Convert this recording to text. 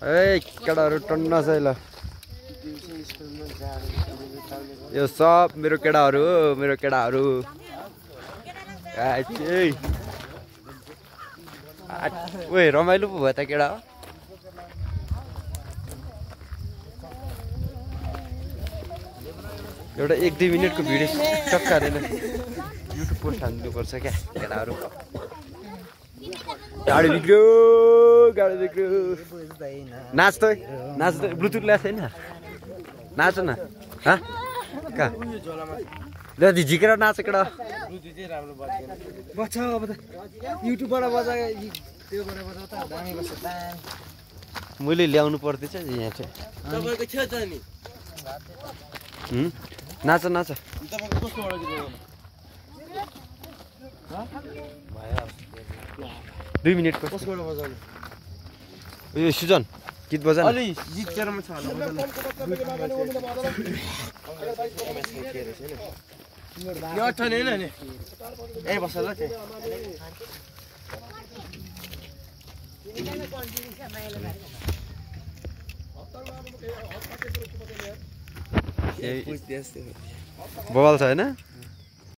ए केटाहरु टन्न छ ल यो सब मेरो केटाहरु ओए रमाइलो पो भयो त केटा एउटा 1-2 मिनेटको भिडियो टक्का हालेर युट्युब पोस्ट हाल्नु पर्छ क्या केटाहरु गाडी बिग्रियो नाच त ब्लुटुथ ल्याएको छैन नाच न कहाँ ल झिकेर नाच केटा बच्चा अब त युट्युबबाट बजा त्योबाट बजा त दामी बस्छ त मैले ल्याउनु पर्दैछ यहाँ चाहिँ तपाईको छ त नि नाच तपाईको कस्तोबाट गिटार 2 मिनेटको कसबाट बजाउने यो सिजन गीत बजा अलि गीत तेरोमा छ होला यो अठन हैन नि ए बस ल बवाल छ हैन